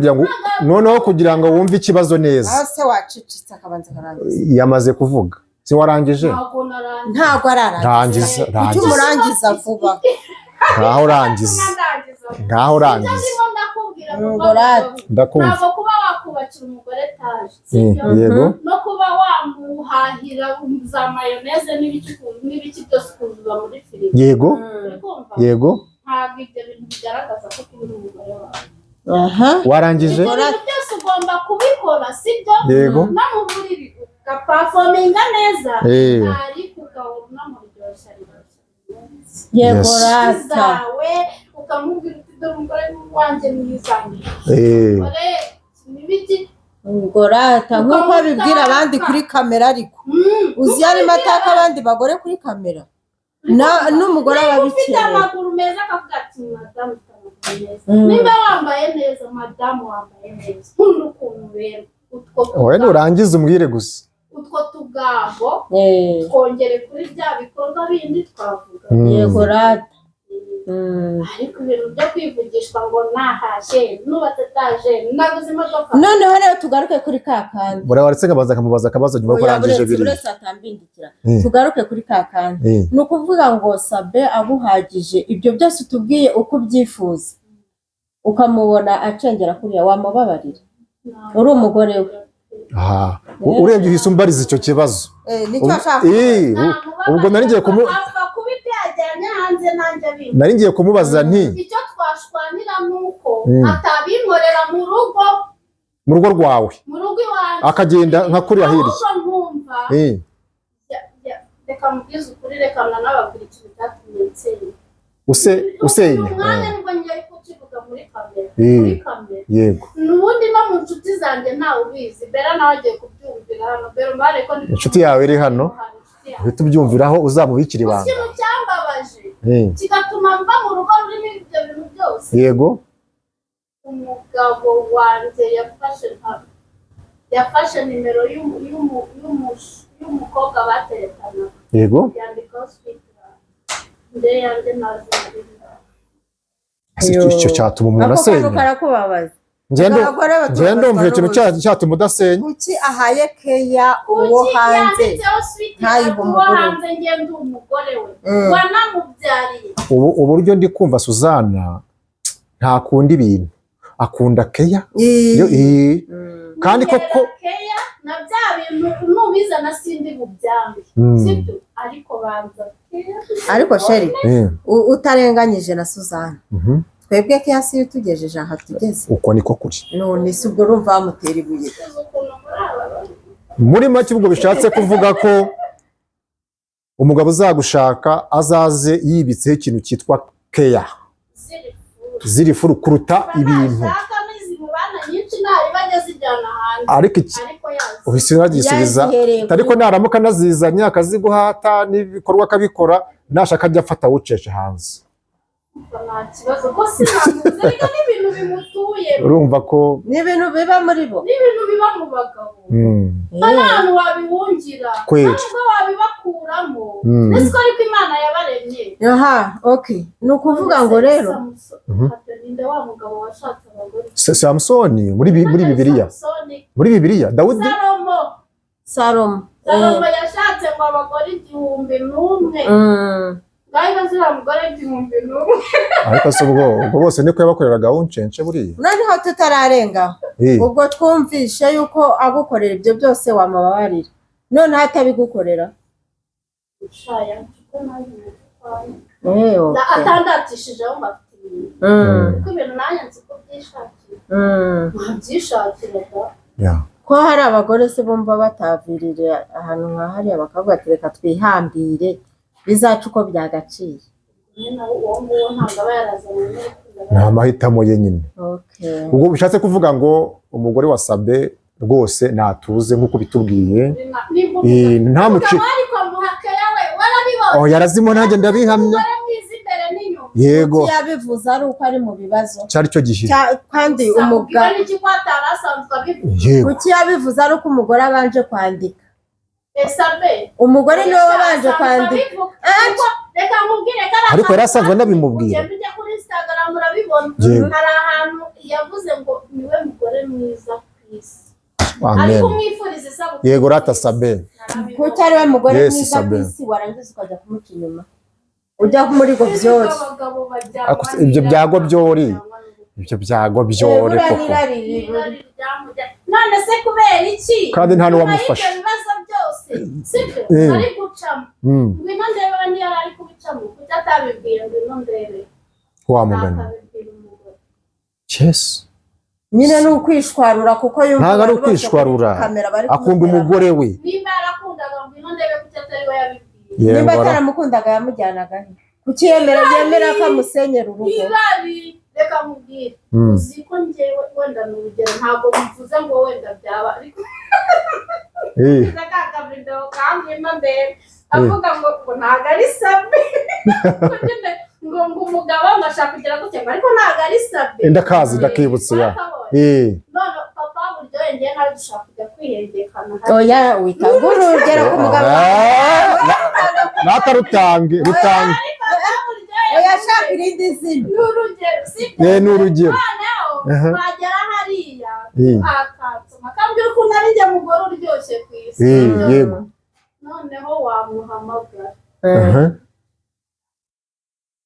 yumva. Noneho kugira ngo wumve ikibazo neza. Aho se wacecetse akabanza akarangiza? Yamaze kuvuga. Si warangije? Ntabwo narangiza. Ntabwo ararangiza. Rangiza. Kuki Rangiza. umurangiza vuba? Ngaho rangiza. Ndangiza. Ngaho Ibyo rangiza. ndimo ndakubwira, Ngo papa, rati. Ndakumva. ntabwo kuba wakubakira umugore etaje, sibyo? Yego. No kuba wamuhahira za mayoneze n'ibiki n'ibiki byose ukuzuza muri firigo, uri kumva? Yego. Ntabwo ibyo bintu bigaragaza ko ukunda umugore wawe. Warangije? Ibyo bintu byose ugomba kubikora, sibyo? Yego. No mu buriri ugaperforminga neza, ariko ugahora unamuryoshya ryoshya Yego. Yes. Rata. Zawe, ukamubwira uti "Dore umugore wanjye mwiza, umugore n'ibiki". Ngo rata, nk'uko abibwira abandi kuri kamera, ariko uzi iyo arimo ataka abandi bagore kuri kamera, n'umugore aba Niba ufite abikeneye. amaguru meza, akavuga ati "Madamu, ufite amaguru meza". Niba wambaye neza, "Madamu, wambaye neza, nkunda ukuntu uberwa". Utwo Wowe tugambo, nurangiza umbwire gusa. utwo tugambo twongere kuri bya bikorwa bindi twavuga. Yego rata. Ariko ibintu byo kwivugishwa ngo nahashye, nubatse etaje, naguze imodoka. Noneho rero tugaruke kuri ka kandi. Buriya waretse nkabanza nkamubaza akabazo nyuma yuko Oya, urangije buretse biriya. Buretse atambindikira. Tugaruke kuri ka kandi. Ni ukuvuga ngo Sabe aguhagije ibyo byose utubwiye uko ubyifuza, ukamubona acengera kuriya, wamubabarira uri umugore we? Aha, urebye uhise umbariza icyo kibazo. Nicyo ashaka. Ubwo nari ngiye Apfa kuba ibyo yajyanye hanze nanjye abimpa. Nari ngiye kumubaza nti Icyo twashwanira ni uko atabinkorera mu rugo. Mu rugo rwawe. Mu rugo iwanjye. Akagenda nka kuriya hirya. Ahubwo nkumva reka mubwize ukuri, reka nanababwira ikintu cyatumye nsenya. Usenya. Uyu mwanya nibwo ngiye kukivuga muri kamera, muri kamera. N'ubundi no mu nshuti zanjye ntawe ubizi. Bera nawe agiye kubyumvira hano. Bera, umbare ko ndi Inshuti yawe iri hano? Hano, inshuti yanjye. Uhita ubyumviraho, uzamubikira Gusa ibanga. ikintu cyambabaje kigatuma mva mu rugo rurimo ibyo bintu byose, umugabo wanjye yafashe nimero y'umukobwa bateretanaga, yandikaho "sweet love". Nde yanjye ntazi na rimwe. Ese icyo cyatuma umuntu Ako kantu asenya? karakubabaza. Ngendo Abagore batubabazwa ngendo ndumva icyo kintu n'ubusa. cyatuma udasenya. Kuki ahaye keya uwo Kuki hanze, yanditseho "sweet ntayihe love" uwo umugore we? hanze, ngende umugore we wanamubyariye? Ubu uburyo ndi kumva Suzana ntakunda ibintu, akunda keya. Yo, kandi koko. Muherera keya na bya bintu nubizana sindi bubyange, sibyo? Ariko banza keya. Ariko chérie, utarenganyije na Suzana, twebwe keya si yo utugejeje aha tugeze. Uko niko kuri. None si ubwo urumva bamutera ibuye? Uzi ukuntu muri aba bantu. Muri make, ubwo bishatse kuvuga ko umugabo uzagushaka azaze yibitseho ikintu cyitwa keya ziri full. Ziri full kuruta ibintu. Nashaka n'izimubana nyinshi, nariba ajya azijyana hanze. Ariko iki Ariko yazi. Uhise unagisubiza. Yazihereye Ariko naramuka anazizanye akaziguhata n'ibikorwa akabikora, nashaka ajya afata awucece hanze. Nta kibazo ko sinamuzi, ariko n'ibintu bimutuye. Urumva ko Ni ibintu biba muri bo. N'ibintu biba mu bagabo. Nta n'ahantu wabihungira. Kweli. Nta nubwo wabibakuramo. Babivugamo. Mm. Ese ko ariko Imana yabaremye? Aha, okay, ni ukuvuga ngo rero ninde wa mugabo washatse abagore? Samusoni muri Bibiliya. Samusoni. Muri Bibiliya, Dawudi. Salomo. Salomo. Salomo yashatse ngo abagore 1001. Ngaho ziriya mugore 1001. Ariko se ubwo bose niko yabakoreraga wuncence buriya? Noneho tutararengaho, ubwo twumvishe yuko agukorera ibyo byose wamubabarira, noneho atabigukorera? Shaya, kuko naje mu Okay. Atandatishijeho ngo afite ibintu, kuko ibintu nanjye nzi ko byishakira, nkabyishakira da. Ko hari abagore se bumva batavirira ahantu nka hariya, bakavuga ati: "Reka twihambire, bizaca uko byagaciye"? Nyine uwo nguwo ntabwo aba yarazanye n'urukundo. Ni amahitamo ye nyine. Ubwo bishatse kuvuga ngo umugore wa Sabe rwose natuze nk'uko bitubwiye. Nimba Ntamuci. umugabo ariko muhake yawe warabibonye. Oh, yarazimo, nanjye ndabihamya. Umugore mwiza imbere n'inyuma. Yego. Kuki yabivuze ari uko ari mu bibazo? Cyari cyo gihe. Kandi Gusa umugabo ubwira n'iki ko atari asanzwe abivuga? Kuki yabivuze ari uko umugore abanje kwandika? Esabe. Umugore niwe wabanje kwandika. Reka nkubwire ko ari Ariko yari asanzwe anabimubwira. Ugenda ujya kuri Instagram urabibona. Hari ahantu yavuze ngo niwe mugore mwiza ku isi, Amen. ariko umwifuriza isabukuru. Yego rata, Sabe. Kuki ari we mugore Yes, mwiza ku Sabe. isi, warangiza ukajya kumuca inyuma, ujya muri gobyori? Abagabo bajyanwa Ariko se ibyo n'irari, byago byori. bajyanwa n'urukundo. Ibyo byago byore Buriya koko. n'irari N'irari ryamujya. None se kubera iki? Kandi nta Nyuma n'uwamufasha. y'ibyo bibazo byose, sibyo, ari gucamo, ngwino ndebe we, niyo yari ari kubicamo, kuki atabibwiye ngwino ndebe? Wa mugani. Akabibwira umugore. Yes. Nyine ni ukwishwarura, kuko yumva Ntabwo ari abantu bose ukwishwarura. kuri kamera bari Akunda kumutera. umugore we. Nimba yarakundaga ngwino ndebe, kuki atari we yabibwiye? Nimba Yego. ataramukundaga yamujyanaga he? Kuki yemera ko amusenyera urugo? Irari, reka mubwire. Uzi ko njyewe, wenda ni urugero, ntabwo mvuze ngo wenda byaba, ariko ka kavidewo ka ngwino ndebe avuga ngo ntabwo ari Sabe. Ngo nyine ngo umugabo ngo ashaka kugira gutya ngo ariko ntabwo ari Sabe. Ndakazi, ndakibutse ya. Warakabonye? Eh. None papa buryohe, ngewe nawe dushaka kujya kwihengekana. Oya, witanga urugero ku mugabo. Nata, rutange rutange. Oya, shaka irindi zina. Ni urugero, sibyo? Eh, ni urugero. Noneho twagera hariya, akansoma akambwira ukuntu ari njye mugore uryoshye ku isi. Yego. Noneho wamuhamagara.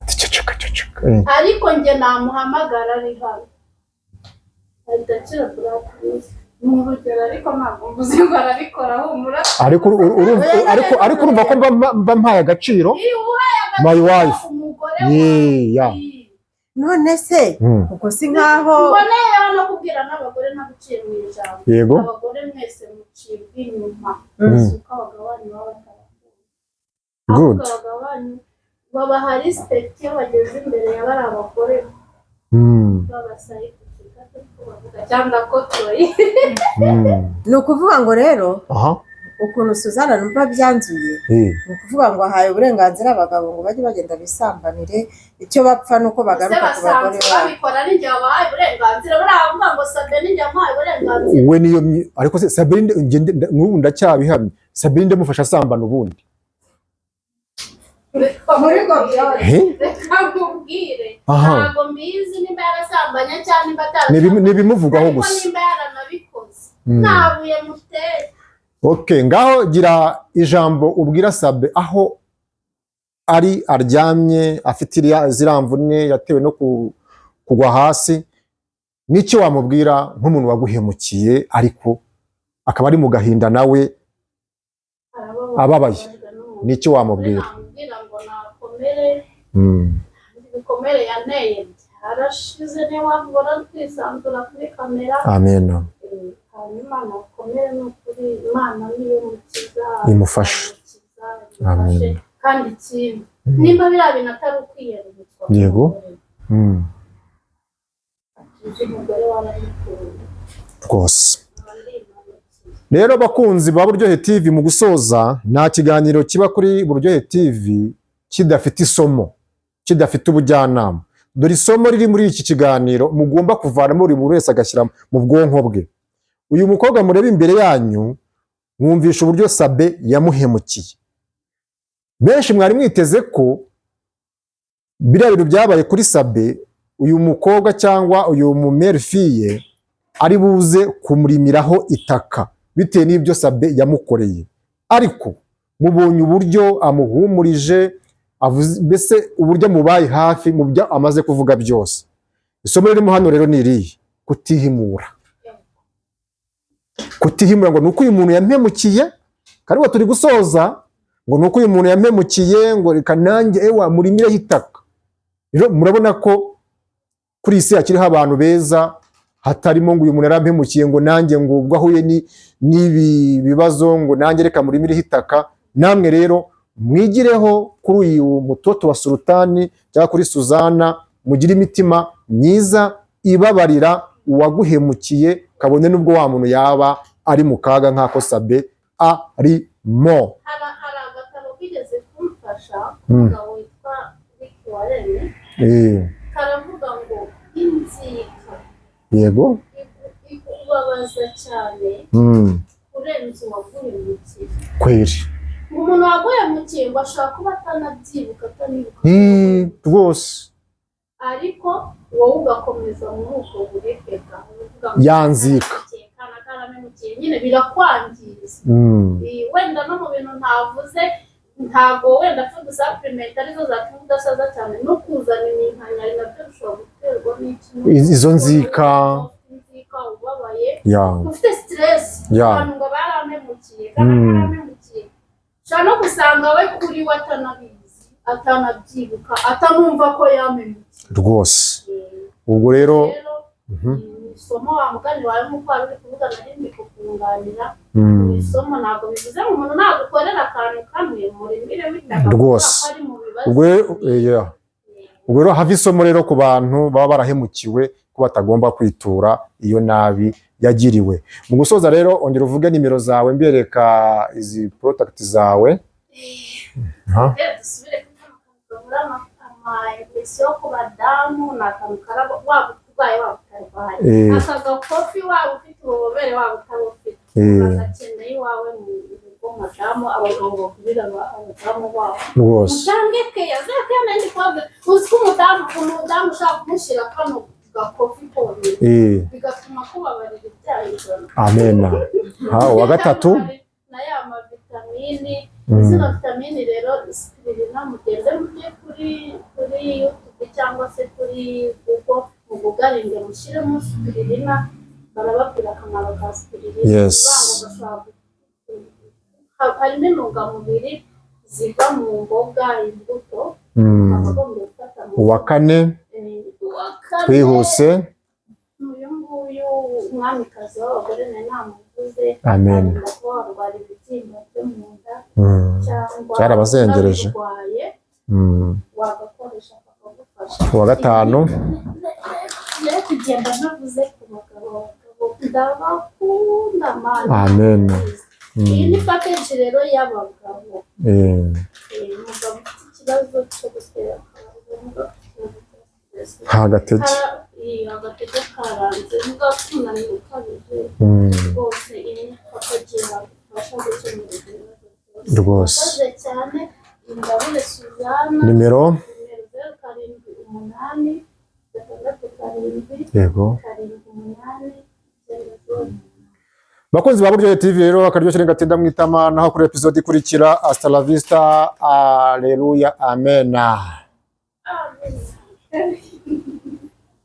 Ati ceceka ceceka. Ariko njye namuhamagara ari hano ahita akira burakuzi. Ni urugero, ariko ntabwo mvuze ngo arabikora, humura. Ariko ariko urumva ko mba mpaye agaciro Iyo uhaye my agaciro wife. umugore Yeah. wawe. None se ubwo si nkaho Mboneyeho no kubwira n'abagore, ntaguciye mu ijambo. Abagore mwese mucibwa inyuma, si uko abagabo banyu baba batabakunda, ahubwo abagabo banyu babaha respect iyo bageze imbere ya bari abagore babasayikutika bavuga cyangwa kotoyi. Ni ukuvuga ngo rero ukuntu Suzana numva byanzuye, ni ukuvuga ngo ahaye uburenganzira abagabo ngo bajye bagenda bisambanire, icyo bapfa ni uko Ese bagaruka ku bagore basanzwe babo. babikora? Ari njye wabahaye uburenganzira? Buriya bavuga ngo Sabe ni njye wamuhaye uburenganzira. We niyo ariko se Sabine, njye n'ubu ndacyabihamya, Sabine ndamufasha asambana ubundi. Muri gobyori. He? Reka nkubwire, ntabwo mbizi nimba yarasambanye cyangwa nimba Ni ibimuvugwaho ariko gusa. Nimba yaranabikoze, nta buye muteye. Okay, ngaho gira ijambo ubwira Sabe aho ari aryamye, afite ziriya mvune yatewe no kugwa hasi. N'icyo wamubwira nk'umuntu waguhemukiye, ariko akaba ari mu gahinda nawe ababaye, n'icyo wamubwira? Namubwira ngo nakomere. Ibikomere yanteye byarashize, niyo mpamvu ubona twisanzura kuri kamera. Amen. Hanyuma nakomere, ni ukuri Imana niyo mukiza. Imufashe. Imukiza, imufashe. Amen. Kandi ikindi, nimba biriya bintu atari ukwiyerurutsa, atuzi umugore waramukunda. Rwose. Nkaba ndimanukiye. Rero bakunzi ba Buryohe TV, mu gusoza, nta kiganiro kiba kuri Buryohe TV kidafite isomo, kidafite ubujyanama. Dore isomo riri muri iki kiganiro mugomba kuvanamo, buri muntu wese agashyira mu bwonko bwe. Uyu mukobwa mureba imbere yanyu, mwumvisha uburyo Sabe yamuhemukiye. Benshi mwari mwiteze ko biriya bintu byabaye kuri Sabe, uyu mukobwa cyangwa uyu mumère-fille ari buze kumurimiraho itaka bitewe n'ibyo Sabe yamukoreye, ariko mubonye uburyo amuhumurije, mbese uburyo amubaye hafi mu byo amaze kuvuga byose. Isomo ririmo hano rero ni irihe? Kutihimura, kutihimura ngo ni uko uyu muntu yampemukiye, kandi turi gusoza, ngo ni uko uyu muntu yampemukiye, ngo reka nanjye ewa murimireho itaka. Rero murabona ko kuri iyi si hakiriho abantu beza, hatarimo ngo uyu muntu yarampemukiye, ngo nanjye ngo ubwo ahuye n'ibi bibazo ngo nanjye reka murimireho itaka. Namwe rero mwigireho kuri uyu mutoto wa Sultani cyangwa kuri Suzana, mugire imitima myiza ibabarira uwaguhemukiye, kabone n'ubwo wa muntu yaba ari mu kaga nk'ako Sabe arimo. Hari agatabo kigeze kumfasha, umugabo witwa Rick Warren. Karavuga ngo inzika ikubabaza cyane kurenza uwaguhemukiye. Umuntu waguhemukiye ngo ashobora kuba atanabyibuka, atanibuka, Rwose. ariko wowe ugakomeza muri ubwo buribwe bwawe uvuga ngo Yanzika. "Karamemukiye, kana karamemukiye", nyine birakwangiza. Wenda no mu bintu ntavuze, ntabwo wenda food supplement arizo zatuma udasaza cyane, no kuzana iminkanyari nabyo bishobora guterwa n'iki? Izo nzika. Inzika, ubabaye, ufite stress, abantu ngo barampemukiye, kana karampemukiye. Ushobora no gusanga we kuri we atanabizi, atanabyibuka, atanumva ko yampemukiye. Rwose, ubwo rero Rero ni isomo, wa mugani wawe, nk'uko wari uri kuvuga, nari ndi kukunganira. Ni isomo, ntabwo bivuze ngo umuntu nagukorera akantu kamwe murimire w'itaka ko ari mu bibazo. Ubwo rero yeah. Ubwo rero hava isomo rero ku bantu baba barahemukiwe, ko batagomba kwitura iyo nabi yagiriwe. Mu gusoza rero, ongera uvuge nimero zawe, mbereka izi product zawe. Ha? Rero dusubire kuri kano kantu kavura ama infection ku badamu. Ni akantu karaba, waba urwaye, waba utarwaye. Aka gakofi, waba ufite ububobere, waba utabufite, uragakeneye iwawe mu rugo. Madamu, abagabo bagurira abadamu babo. Mutange keya, za keya nandi kubaga. Uzi ko umudamu ushaka kumushyira kano gakofi konyine, bigatuma kubabarira ibyaha 100. Amena. Ha, uwa gatatu? Na ya mavitamini. Zino vitamini rero, spirulina, mugende mujye kuri YouTube cyangwa se kuri Google, mugugaringe mushyiremo spirulina, barababwira akamaro ka spirulina. Bivuga ngo gashobora harimo intungamubiri ziva mu mboga, imbuto, akagombye gufata mu Uwa kane? Uwa kane, Twihuse. uyu nguyu, umwamikazi w'abagore, nari namuvuze. Amen. Arinda kuba warwara ibibyimba byo mu nda cyangwa Cyarabazengereje. unabirwaye, wagakoresha kakagufasha. Uwa gatanu? Rero kugenda ntavuze ku bagabo, abagabo ndabakunda mana. Amen. Iyi ni package rero y'abagabo. Umugabo ufite ikibazo cyo gutera akabariro, umugabo ufite ikibazo cya stress, Nta gatege. Agatege karanze, umugabo ufite umunaniro ukabije, rwose iyi ni package yagufasha gukemura ibyo bibazo byose. Murakoze cyane. Ingabire Suzana. Nimero? Nimero 078667 7890. Bakunzi ba Buryohe TV rero, akaryoshye gatinda mu itama, naho kuri episode ikurikira. Hasta la vista, aleluya, amena. Amen.